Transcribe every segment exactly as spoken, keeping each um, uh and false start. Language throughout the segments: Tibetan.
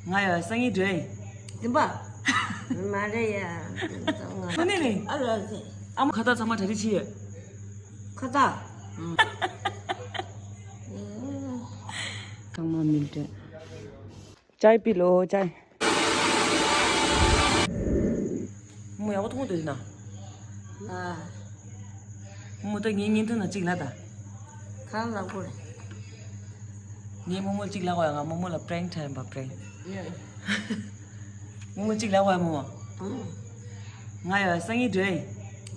ང་ཡ་སང་ཉིན་འགྲོ་ཡིན། སྦྱིན་པ། མ་རེད་ཡ། དངོས་གནས་ནས། ཨ་ལ་ཟེ། ཨ་མ་ཁ་བཏགས་ཚང་མ་གྲ་སྒྲིག་བྱས་ཡོད། ཁ་བཏགས། ཚང་མ་མི་འདྲ། ཅའི་པི་ལོ་ཅའི། མོ་ཡག་པོ་མཐོང་འདུག་ན། ཨ། མོ་ད་ངའི་བརྙན་ཐུང་ན་གཅིག་ལ་ད། གང་ལ་གོ་རེད། ངའི་རྨོ་མོ་གཅིག་ལ་གོ་ཡ། ང་རྨོ་མོ་ལ་པྲེང་ཁྲ་ཡིན་པ་པྲེང་། ཡ། རྨོ་མོ་གཅིག་ལ་གོ་ཡ་རྨོ་མོ། ཨང་། ང་ཡ་སང་ཉིན་འགྲོ་ཡིན།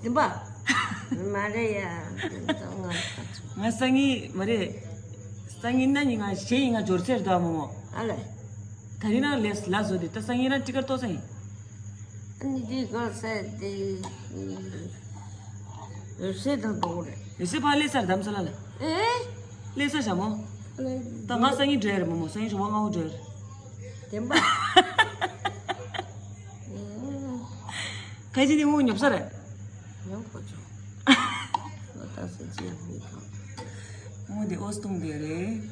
སྦྱིན་པ། མ་རེད་ཡ། ང་སང་ཉིན་མ་རེད། སང་ཉིན་གནངས་ཉིན་ང་གཞེས་ཡིན། ང་འབྱོར་ཚར་དོ་རྨོ་མོ། ཨ་ལས། ད་རིང་ན་ལས་ལ་བཟོ་དེ་ད་སང་ཉིན་རང་ཊི་ཀེ་ཊི་ཏོག་ཙམ་ཡིན། ཨ་ནི་འདི་ག་ས་དེ། འོད་ཟེར་དང་འགྲོ་གི་རེད། འོད་ཟེར་ཕར་ལས་སར་དམ་ས་ལ་ལ། ཨེ། ལས་ས་ཞྭ་མོ། ལས། ད་ང་སང་ཉིན་འགྲོ་ཡ་རེད་རྨོ་མོ། སང་ཉིན་ཞོགས་པ་སྔ་པོ་འགྲོ་ཡ་རེད། བདེན་པ། ཁ་ཅིག་ནི་དངུལ་ཉོབ་ས་རེད། ཉོབ་གོ་ཆོག་ང་ད་སེ་ཅི་མི་གང་། དངུལ་དེ་ཨོ་སྟོང་དེ་རེད།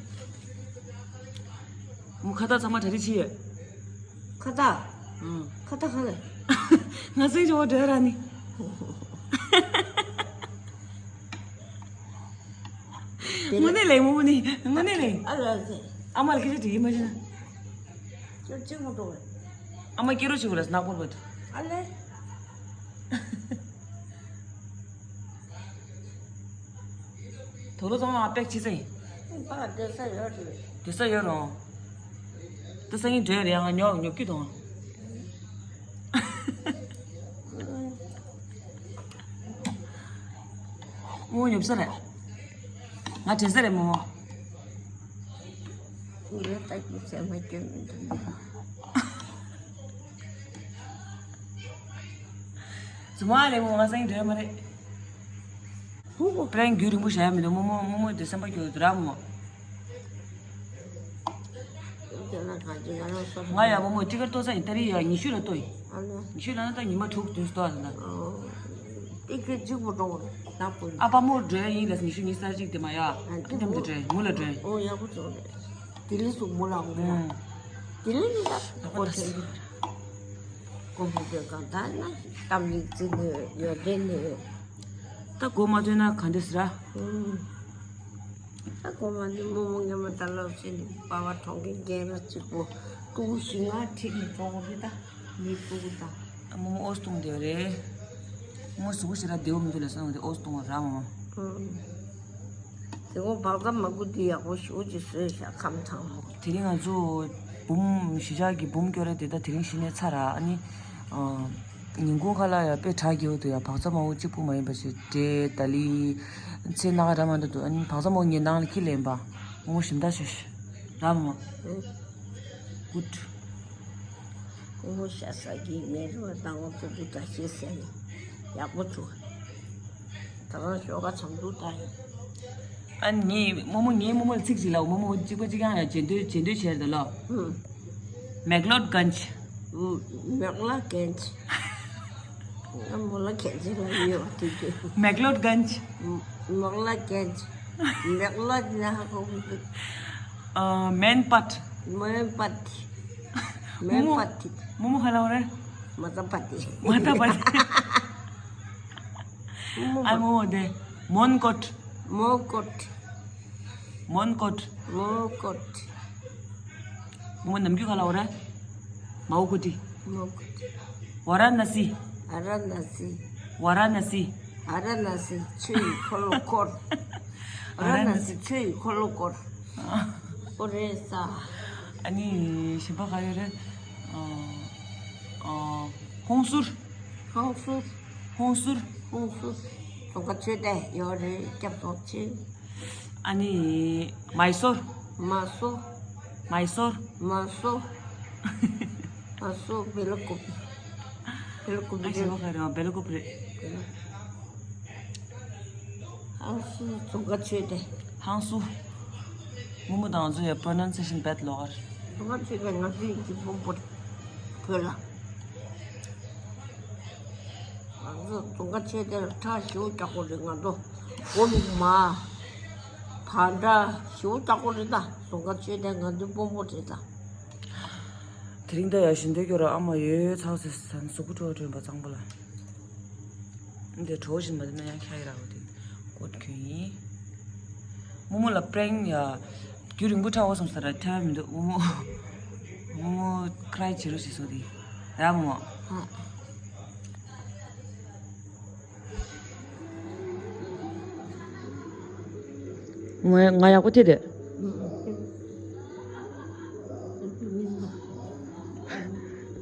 མོ་ཁ་བཏགས་ཚང་མ་གྲ་སྒྲིག་བྱས་ཡོད། ཁ་བཏགས། ཨང་། ཁ་བཏགས་ག་ལ། ང་སེང་ཇོ་བོ་འདྲ་ར་ནི། དངོས་གནས་ལེགས་མོ་མོ་ནི་དངོས་གནས་ལེགས། ཨ་ལ་ཟེ། ཨ་མ་ལ་སྐད་ཆ་དྲིས་ཡིན་མ་ཤེས་ན། ཁྱོད་གཅིག་མོ་འགྲོ་བས། ཨ་མ་སྐྱེ་རོགས་བྱེད་དགོས་ལ་ནག་པོར་བུད། ཨ་ལེ། དོ་ལོ་ཚང་མ་ཨ་པེག་ཕྱི་ས་ཡིན། ཕར་སྡོད་ས་ཡོད་རེད། སྡོད་ས་ཡོད་རུང་། ད་སང་ཉིན་འགྲོ་ཡ་རེད། ཡང་ང་ཉོབ་ཉོབ་ཀྱི་དང་། རྨོ་མོ་ཉོབ་ས་རེད། ང་དྲན་ས་རེད་རྨོ་མོ། ངས་ལྟ་རྒྱུ་ཟེར་མ་སྐྱོན་མི་འདུག་རྫུན་མ་རེད་རྨོ་མོ། ང་སང་ཉིན་འགྲོ་ཡ་མ་རེད། ཧུ་ཧུ། པྲེང་རྒྱུན་རིང་པོ་བྱ་ཡ་མི་འདུག་རྨོ་མོ། རྨོ་མོ་དེ་སེམས་པ་སྐྱོ་འདུག་ར་རྨོ་མོ། ང་ཡ་རྨོ་མོ་ཊི་ཀེ་ཊི་ཏོག་ཙམ་ཡིན། ད་རེས་ཡ་ཉི་ཤུ་ལ་ལྟོས་ཡིན། ཨ་ལོ། ཉི་ཤུ་ལ་ན་ད་ཉི་མ་དྲུག་བདུན་ལྟོས་ཨ་ད། ཨོ། ཏི་ཀེ་གཅིག་པོ་འགྲོ་བ་ནག་པོ་ཡིན། ཨ་ཕ་མོ་འགྲོ་ཡ་ཡིན་ལ། ཉི་ཤུ་ཉི་ཤུ་རྩ་གཅིག་དེ་མ་ཡ། ཨ་མཉམ་དུ་འགྲོ་ཡ་མུ་ལ་འགྲོ་ཡ། ཨོ་ཡག་པོ་བྱུང་རེད། ལྡི་ལི་སུ་མུ་ལ་འོང་ཡ། ཨང་། ལྡི་ལི་ནི་ད་ལག་པ་ད་ས། གོ་བོ་དེ་གང་ད་ན་གཏམ་ཡིག་ཅིག་ནི་ཡོད་དེ་ནི། ད་གོ་མ་ཐོན་ན་ག་འདྲ་ཟེར་ར། ཨང་། ད་གོ་མ་ནི་རྨོ་མོ་ངས་མ་ད་ལབ་ཟིན་ནི་པ་བ་གྲོང་གི་རྒན་ར་གཅིག་པོ་ཀྲུ་གུ་ཞིག་ང་ཁྲིད་ནས་འགྲོ་གི་རེད་ད། མི་ཀྲུ་གུ་ད། རྨོ་མོ་ཨོ་སྟོང་དེ་རེད། རྨོ་མོ་གཟུགས་པོ་ཞེ་དྲག་བདེ་བོ་མི་འདུག་ལ་སོང་དེ་ཨོ་སྟོང་བ་ར་མོ། ཨང་། དེ་གོ་བག་ཚ་མ་གུ་དེ་ཡག་པོ་ཞེ་པོ་ཅིག་བཟོས་ཤག་ཁམས་དང་། དེ་རིང་ང་ཚོ་འབུམ་གཞིས་ཆགས་ཀྱི་འབུམ་སྐྱོར་རེད་དེ། ད་དེ་རིང་གཞི་ནས་ཚར་ར། ཨ་ནི། ཨ། ཉིན་གུང་ཁ་ལག་ཡ་དཔེ་དྲག་གི་འོ་དུ་ཡ། བག་ཚ་མ་འོ་གཅིག་པུ་མ་ཡིན་པ་ཞིག་འདྲེ་ད་ལི་ཚེ་སྣ་ཁ་འདྲ་མ་འདྲ་འདུག་ཨ་ནི་བག་ཚ་མ་འོ་ངའི་ནང་ལ་ཁྱི་ལེན་པ། ངོ་ཞིམ་ད་ཤོད་ཤོད་ར་མོ། ཨེ། གུད། ངོ་ཤ་ས་གི་མེ་རུ་བ་དང་འོ་ཚོ་འདུག་ད་ཤེས་ཟེར་ནས་ཡག་པོ་བྱུང་། ད་རང་ཤོག་ཁ་ཚང་འདུག་ད་ཡིན། ཨ་ནི་རྨོ་མོ། ངའི་རྨོ་མོ་ལ་ཚིག་ཅིག་ལབ། རྨོ་མོ་གཅིག་པ་གཅིག་རྐྱང་ཡ་བྱེད་འདོད་བྱེད་འདོད་བྱས་ད་ལོ། ཧུམ། མེག་ལོད་གན་ཇི། ཧུམ། མེག་ལོད་གན་ཇི། ང་མོ་ལ་གན་ཇི་ལ་ཡོད་དུས་དུས། མེག་ལོད་གན་ཇི། ཧུམ། མེག་ལོད་གན་ཇི། མེག་ལོད་ན་ཧ་གོ་གི་འདུག་ཨ། མེན་པད། མེན་པད། མེན་པད། རྨོ་མོ་ཧ་ལ་བ་རེད། མ་ད་པད། མ་ད་པད། ཨ་མོ་དེ། མོན་ཀོད། མོན་ཀོད། མོན་ཀོད། མོན་ཀོད། རྨོ་མོ་ནམ་རྒྱུན་ག་ལ་འོ་ར། མའོ་ཀུ་ཏི། མའོ་ཀུ་ཏི། ཝ་ར་ཎ་སི། ཨ་ར་ཎ་སི། ཝ་ར་ཎ་སི། ཨ་ར་ཎ་སི་ཆུ་ཡི་འཁོར་ལོ་བསྐོར། ཨ་ར་ཎ་སི་ཆུ་ཡི་འཁོར་ལོ་བསྐོར། ཨོ་རེད་ས། ཨ་ནི་གཞན་པ་ག་ཡོད་རེད། ཨ། ཨ། ཧོང་སུར། ཧོང་སུར། ཧོང་སུར། ཧོང་སུར། རྫོང་དཀར་ཆོས་སྡེ་ཡོད་རེད། སྐྱབས་སོང་ཆེ། ཨ་ནི། མའི་སོར། མ་སོ། མའི་སོར། མ་སོ། མ་སོ་བེ་ལ་ཀོ་པི། བེ་ལ་ཀོ་པི་ཨ་ཞེ་རེད། བ་ག་རེད། བེ་ལ་ཀོ་པི་རེད། བེ་ལ། ཧང་སུ་རྫོང་དཀར་ཆོས་སྡེ། ཧང་སུ། རྨོ་མོ་དང་ང་ཚོ་ཡ་པྲོ་ནན་སེ་ཤན་བེད་ལོག་གར། རྫོང་དཀར་ཆོས་སྡེ་ང་ཚོའི་གི་བུ་བུ་བོད་ལ། ང་ཚོ་རྫོང་དཀར་ཆོས་སྡེ་ལ་ཁྲག་ཞེ་པོ་རྒྱག་གོ་རེད། ང་ཚོ་སྒོ་ལུག་མ། བ་འདྲ་ཞེ་པོ་རྒྱག་གོ་རེད་ད། རྫོང་དཀར་ཆོས་སྡེ་ང་ཚོའི་དཔོན་པོ་རེད་ད། དེ་རིང་ད་ཡར་བཞིན་འདོད་སྐྱོ་ར། ཨ་མ་ཡོད་ཚ་ཟེར་ཟན་གཟུགས་པོ་བྲོ་བྲོ་བ་གཙང་པོ་ལ། འདི་བྲོ་བཞིན་མ་དེ་ན་ཡང་ཁྱག་ཡི་ར་བ་དེ་ཀོད་གྱོན་ཡིན། རྨོ་མོ་ལ་པྲེང་ཡ་རྒྱུ་རིང་པོ་ཁྲ་བོ་སོང་ས་ར་ཐལ་མི་འདུག་རྨོ་མོ། རྨོ་མོ་ཁྲའི་བྱེད་རོགས་ཞིག་བཟོ་དེ་ར་རྨོ་མོ། ང་ང་ཡག་པོ་ཐེ་དེ།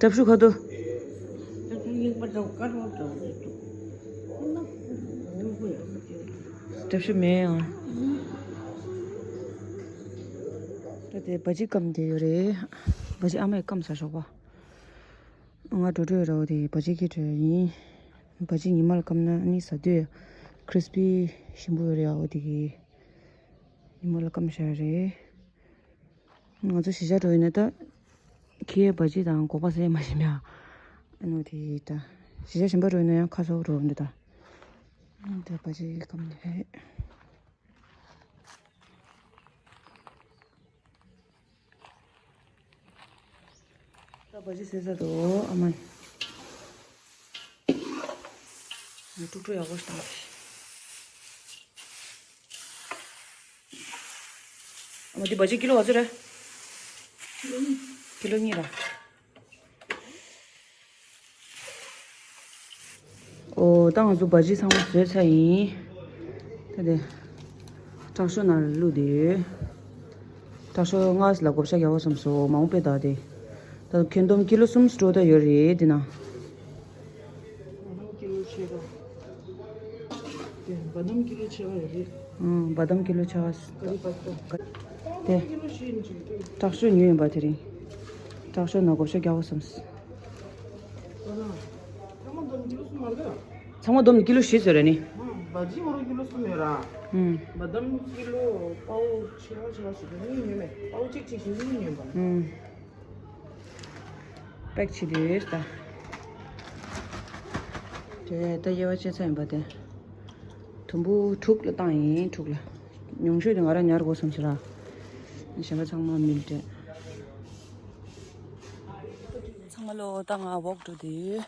སྲབ་ཤུ་ཁ་དོ། སྲབ་ཤུ་མེད་ཡང་། ད་དེ་བ་ཇི་སྐམ་དེ་ཡོད་རེད། བ་ཇི་ཨ་མས་སྐམ་ས་ཞོག་པ། ང་འགྲོ་འགྲོ་ཡོད་ར་བ་དེ་བ་ཇི་ཁྱེར་འགྲོ་ཡིན། བ་ཇི་ཉི་མ་ལ་སྐམ་ན་ཨ་ནི་ཟ་དུས་ཁྲིས་པི་ཞིམ་པོ་ཡོད་རེད་ཨ། འོ་དེ་གི་ཉི་མ་ལ་སྐམ་བཞག་རེད། ང་ཚོ་གཞིས་ཆགས་འགྲོ་ཡིན་ན་ད་ཁྱེད་བ་ཇི་དང་སྒོག་པ་ཟས་མ་ཞིམ་ཡ། ཨ་ནི་འོ་དེ་ད་གཞིས་ཆགས་གཞན་པ་འགྲོ་ཡིན་ན་ཡང་ཁ་སོག་འགྲོ་འདི་ད། ད་བ་ཇི་སྐམ་ནས། ད་བ་ཇི་ཟས་ཚར་འདུག་ཨ་མ། ངས་དཀྲུག་དཀྲུག་ཡག་པོ་ཞིག་བཏང་། ཨ་མ་འདི་བ་ཇི་ཀི་ལོ་ག་ཚོད་རེད། ཀི་ལོ་གཉིས་ར། ཨོ་ད་ང་ཚོ་བ་ཇི་ཚང་མ་བཟོས་ཚར་ཡིན། ད་དེ་དྲག་ཤོས་ནང་ལ་བླུགས་དེ་ཡོད། དྲག་ཤོས་ལྔ་ལ་བགོ་བཤའ་རྒྱག་དགོས་བསམ་སོང་། མང་པོ་དཔེ་དག་དེ། ད་ཁྱོན་བསྡོམས་ཀི་ལོ་གསུམ་འགྲོ་ད་ཡོད་རེད་དེ་ན། བ་དམ་ཀི་ལོ་ཕྱེད་ཀ། དེ་བ་དམ་ཀི་ལོ་ཕྱེད་ཀ་ཡོད་རེད། ཨང་བ་དམ་ཀི་ལོ་ཕྱེད་ཀ། ཀ་རི་པ་ཏ། དེ་ཀི་ལོ་བཞི་ཡིན་ཅིག་དེ། དྲག་ཤོས་ཉོས་ཡིན་པ་དེ་རིང་། དྲག་ཤོས་ནང་བགོ་བཤའ་རྒྱག་དགོས་བསམ། ཚང་མ་བསྡོམས་ཀི་ལོ་གསུམ་མ་རེད། ཚང་མ་བསྡོམས་ཀི་ལོ་བཞི་ཟེར་རེད་ནི། བ་ཇི་མོ་རོ་ཀི་ལོ་གསུམ་ཡོད་ར། ཨུམ། བ་དམ་ཀི་ལོ། པའོ་ཕྱེད་ཀ་ཕྱེད་ཀ་ཞིག་གཉིས་ཉོས་མེད། པའོ་གཅིག་གཅིག་ཞིག་གཉིས་ཉོས་པ། ཨུམ། པེག་བྱེད་དུས་ད། དེ་ད་དབྱེ་བ་ཕྱེ་ཚར་ཡིན་པ་དེ། དུམ་བུ་དྲུག་ལ་བཏང་ཡིན་དྲུག་ལ། ཉུང་ཤོས་དེ་ང་རང་ཉར་དགོས་བསམ་ཟེར་ར། གཞན་པ་ཚང་མ་མི་འདྲ། ཚང་མ་ལོ་ད་ང་ཝོག་འགྲོ་དུས།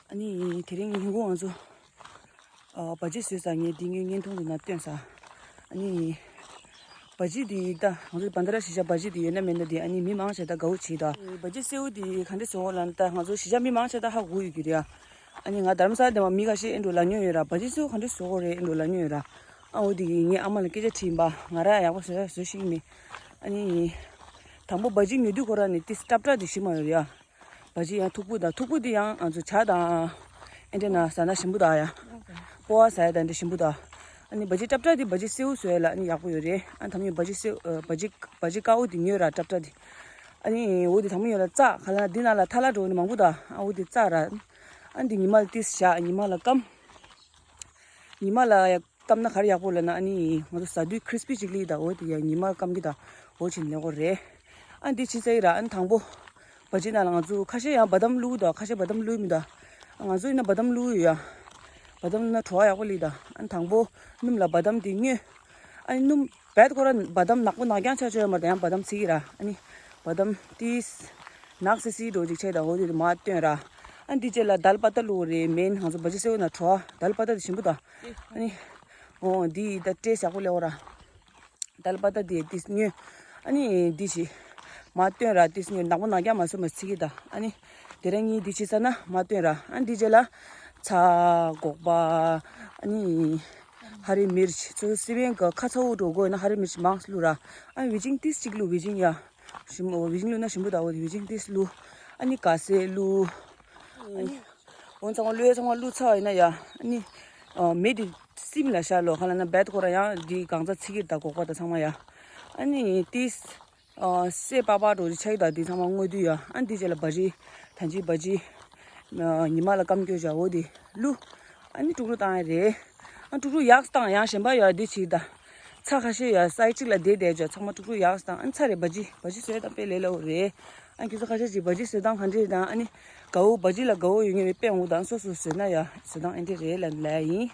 ཨ་ནི་དེ་རིང་ཉིན་གུང་ང་ཚོ་ཨ་བ་ཇི་བཟོས་ས། ངས་འདི་ངའི་བརྙན་ཐུང་དེ་ན་སྟོན་ས། ཨ་ནི་བ་ཇི་དེ་ད་ང་ཚོ་བན་དྷ་ར་གཞིས་ཆགས་བ་ཇི་དེ་ཡོད་ན་མེད་ན་དེ་ཨ་ནི་མི་མང་ཆེ་ད་དགའ་བོ་བྱེད་ད། བ་ཇི་སེའུ་དེ་ག་འདྲ་བཟོ་དགོས་ལབ་ན། ད་ང་ཚོ་གཞིས་ཆགས་མི་མང་ཆེ་ད་ཧ་གོ་ཡོད་ཀྱི་རེད་ཨ། ཨ་ནི་ང་རྡ་རམ་ས་ལ་དེ་མ་མི་ཁ་ཤས་ཨེ་འགྲོ་ལབ་མྱོང་ཡོད་ར། བ་ཇི་སེའུ་ག་འདྲ་བཟོ་དགོས་རེད་ཨེ་འགྲོ་ལབ་མྱོང་ཡོད་ར། ཨ་འོ་དེ་གི་ངའི་ཨ་མ་ལ་སྐད་ཆ་དྲིས་ཡིན་པ། ང་ར་ཡག་པོ་བཟོ་ཡ་བཟོ་ཤེས་ཀྱི་མེད། ཨ་ནི་དང་པོ་བ་ཇི་ཉོ་དུས་ཁོ་ར་ནི་ཏིས་ཏྲབ་ཏྲ་དེ་ཞིམ་མ་ཡོད་ཡ། བ་ཇི་ཡང་མཐུག་པོ་དང་། མཐུག་པོ་དེ་ཡང་ང་ཚོ་ཇ་དང་ཨེ་འདྲ་ན་ཟ་ན་ཞིམ་པོ་དང་ཡ། པོ་བ་ཟ་ཡ་དང་འདྲ་ཞིམ་པོ་དང་། ཨ་ནི་བ་ཇི་ཏྲབ་ཏྲ་དེ་བ་ཇི་སེའུ་བཟོ་ཡ་ལ་ཨ་ནི་ཡག་པོ་ཡོད་རེད། ཨ་དང་པོ་བ་ཇི་སེའུ་ཨ་བ་ཇི་བ་ཇི་དཀར་པོ་དེ་ཉོས་ར་ཏྲབ་ཏྲ་དེ། ཨ་ནི་འོ་དེ་དང་པོ་ཡོད་ལ་བཙགས། ག་ལ་འདི་ནང་ལ་ཐ་ལ་འགྲོ་ནི་མང་པོ་དང་། ཨ་འོ་དེ་བཙགས་ར། ཨ་འདི་ཉི་མ་ལ་ཏིས་བཞག་ཉི་མ་ལ་སྐམ། ཉི་མ་ལ་ཡ་སྐམ་ན་ག་རེ་ཡག་པོ་ལབ་ན། ཨ་ནི་ང་ཚོ་ཟ་དུས་ཁྲིས་པི་ཅིག་ལི་ད། འོ་དེ་ཡ་ཉི་མ་སྐམ་གི་ད། འོ་ཕྱིན་ལེགས་པོ་རེད། ཨ་འདི་ཕྱི་ཚེ་ཡི་ར། ཨ་ནི་དང་པོ་བ་ཇི་ནང་ལ་ང་ཚོ་ཁ་ཤས་ཡང་བ་དམ་བླུགས་ད། ཁ་ཤས་བ་དམ་བླུགས་མི་ད། ང་ཚོ་ཡིན་ན་བ་དམ་བླུགས་ཡོད་ཡ། བ་དམ་ན་བྲོ་བ་ཡག་པོ་ལི་ད། ཨ་ནི་དང་པོ་སྣུམ་ལ་བ་དམ་དེ་བསྙོས། ཨ་ནི་སྣུམ་བད་ཁོ་ར་བ་དམ་ནག་པོ་ནག་རྐྱང་ཆ་ཆོད་ཡོད་མ་རེད། ཡང་བ་དམ་ཚིག་གི་ར། ཨ་ནི་བ་དམ་ཏིས་ནག་སི་སི་འགྲོ་ཅིག་ཆད་ད། འོ་དེ་དེ་མ་བཏོན་ར། ཨ་ནི་དེ་རྗེས་ལ་དལ་པ་ཏ་བླུགས་རེད། མེན་ང་ཚོ་བ་ཇི་སེའུ་ན་བྲོ་བ་དལ་པ་ཏ་དེ་ཞིམ་པོ་ད། ཨ་ནི་འོ་འདི་ད་ཏེས་ཡག་པོ་ལེགས་པོ་ར། དལ་པ་ཏ་དེ་ཏིས་ཉོས། ཨ་ནི་འདི་ཞིག་མ་བཏོན་ར། ཏིས་ཉོས། ནག་པོ་ནག་རྐྱང་མ་བཟོས་མ་ཚིག་གི་ད། ཨ་ནི་དེ་རིང་ངས་འདི་བྱས་ཚར་ན་མ་བཏོན་ར། ཨ་ནི་འདི་རྗེས་ལ་ཚ་སྒོག་པ། ཨ་ནི་ཧ་རི་མིར་ཆི། ཚོ་སི་པན་གི་ཁ་ཚ་བོ་འགྲོ་དགོས་ན་ཧ་རི་མིར་ཆི་མང་བླུགས་ར། ཨ་ནི་ཝི་ཇིང་ཏིས་གཅིག་བླུགས། ཝི་ཇིང་ཡ། ཞིམ་པོ། ཝི་ཇིང་བླུགས་ན་ཞིམ་པོ་ད། འོ་དེ་ཝི་ཇིང་ཏིས་བླུགས། ཨ་ནི་ག་སེ་བླུགས། ཨ་ནི་འོ་ཚང་མ་བླུགས། ཚང་མ་བླུགས་ཚར་བ་ཡིན་ན་ཡ། ཨ་ནི་ཨ་མེ་དེ་སིམ་ལ་བཞག་ལོ། ག་ལ་ན་བད་ཁོ་ར་ཡང་དེ་གང་ཚ་ཚིག་གི་ད། སྒོག་པ་ད་ཚང་མ་ཡ། ཨ་ནི་ཏིས་ཨ་སེ་པག་པ་འགྲོ་ཆ་གི་ད། དེ་ཚང་མ་བརྔོས་དུས་ཡ། ཨ་ནི་དེ་རྗེས་ལ་བ་ཇི་ད་ཅི་བ་ཇི་ཨ་ཉི་མ་ལ་སྐམ་སྐྱོ་བཞག་འོ་དེ་བླུགས། ཨ་ནི་དཀྲུག་དཀྲུག་བཏང་ཡ་རེད། ཨ་དཀྲུག་དཀྲུག་ཡག་བཏང་། ཡང་གཞན་པ་ཡོད་འདི་བྱེད་ད། ཚྭ་ཁ་ཤས་ཡོད་སའི་གཅིག་ལ་བསྡད་བསྡད་འཇོག་ཚང་མ་དཀྲུག་དཀྲུག་ཡག་བཏང་། ཨ་ནི་ཚྭ་རེད། བ་ཇི་བ་ཇི་བཟོས་དང་དཔེ་ལས་སླ་བོ་རེད། ཨ་ཁྱེད་ཚོ་ཁ་ཤས་ཅིག་བ་ཇི་བཟོས་སྟངས་ག་འདྲས་དང་། ཨ་ནི་དགའ་བོ་བ་ཇི་ལ་དགའ་བོ་ཡོད་ངེས་རེད། དཔེ་འོང་དང་། སོ་སོ་བཟོས་ན་ཡ་བཟོས་སྟངས་ཨེ་འདྲས་རེད་ལབ་ལབ་ཡིན།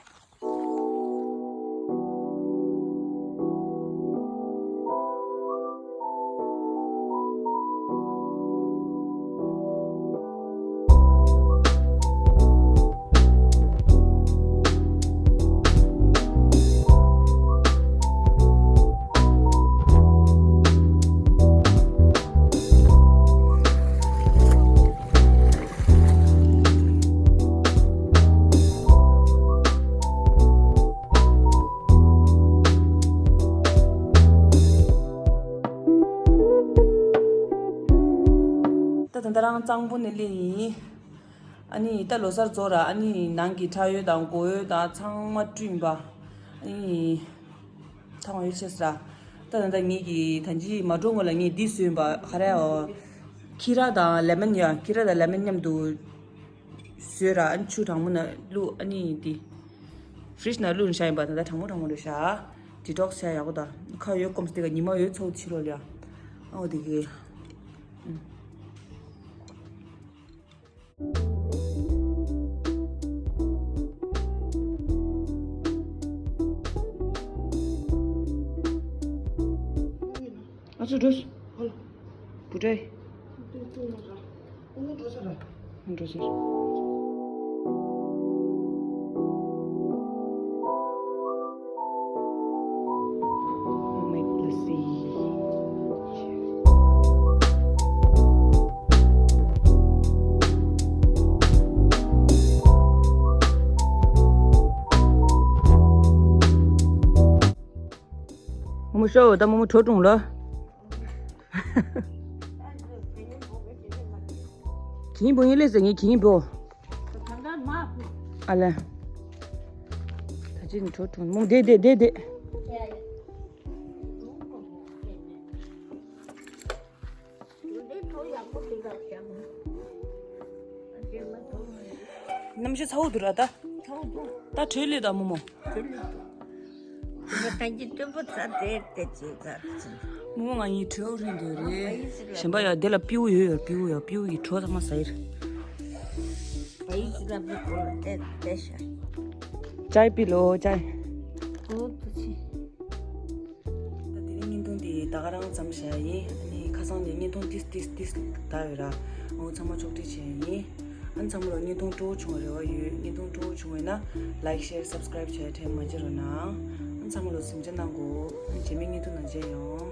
ད་ད་ལྟ་རང་གཙང་པོ་ནས་སླེབས་ཡིན། ཨ་ནི་ད་ལོ་གསར་རྫོགས་ར། ཨ་ནི་ནང་གི་ཁྲ་ཡོལ་དང་སྒོ་ཡོལ་དང་ཚང་མ་བཀྲུས་ཡིན་པ། ཨ་ནི་ཐང་ཡོལ་ཆེ་ས་ར། ད་ད་ད་ངེད་ཀྱི་ད་ཅི་མ་འགྲོ་སྔོན་ལ་ངས་འདི་བཟོས་ཡིན་པ། ག་རེ་ཨོ། ཁི་ར་དང་ལེ་མན་ཡ། ཁི་ར་དང་ལེ་མན་མཉམ་དུ་བཟོས་ར། ཨ་ནི་ཆུ་གྲང་མོ་ནང་བླུགས། ཨ་ནི་འདི་ཧྥི་རིཇ་ནང་བླུགས་ནས་བཞག་ཡིན་པ། ད་ད་གྲང་མོ་གྲང་མོ་རེད་ཤག་ཌི་ཊོག་སི་བྱས་ཡག་པོ། ད་ཁ་ཡོལ་སྐོམ་སྟེ་ག་ཉི་མ་ཡོལ་ཚོགས་ཕྱི་ལོགས་ལ་ཡ། ཨོ་དེ་གི། ཨ་ཚོ་འགྲོ། བུ་ཏྲ། འགྲོ་ཟེར། མོ་མོ་ཤོ་ད་མོ་མོ་བྲོ་བྲོ་ལ། གིན་བོ་ཡིན་ལེ་ཟེར། ངས་གིན་བོ། ཨ་ལེ། ད་ཅི་ནི་བྲོ་བྲོ་མོ། བསྡད་བསྡད་བསྡད་བསྡད། གནམ་གཤིས་ཚ་བོ་འདུག་ར་ད། ད་བྲོས་ལེ་ད་མོ་མོ། ད་ཀྱི་སྤྲོ་པོ་ཚ་དེ་དེ་ཅི་ཚ་ཅི། མོ་མོ་ང་གཉིས་བྲོས་རིན་འདོད་རེད། གཞན་པ་ཡ་དེ་ལ་པིའུ་ཡོད་ཡོད། པིའུ་ཡ། པིའུ་ཡི་བྲོ་ཚང་མ་ཟ་ཡི་རེད། བ་ཡི་ཅི་ལ་པི་ཀོ་ལ་དེ་དེ་ཤ། ཅའི་པི་ལོ་ཅའི། ཨོ་ཏུ་ཆི། ད་དེ་རིང་བརྙན་ཐུང་འདི་ད་ག་རང་མཚམས་བཞག་ཡིན། ཨ་ནི་ཁ་སང་ནས་བརྙན་ཐུང་ཏིས་ཏིས་ཏིས་ད་ཡོད་ར། འོ་ཚང་མ་ཕྱོགས་སྒྲིག་བྱས་ཡིན། ཨ་ནི་ཚང་མ་ལ་བརྙན་ཐུང་སྤྲོ་བོ་བྱུང་བའི་རེ་བ་ཡོད། བརྙན་ཐུང་སྤྲོ་བོ་བྱུང་བས་ན་ལའིཀ་ཤེར་སབ་སི་ཀ་རའིབ་བྱས་དྲན་མ་བརྗེད་རོགས་གནང་། ཨ་ནི་ཚང་མ་ལ་གཟིམ་འཇགས་གནང་དགོས། ཨ་ནི་རྗེས་མའི་བརྙན་ཐུང་ནང་མཇལ་ཡོང་།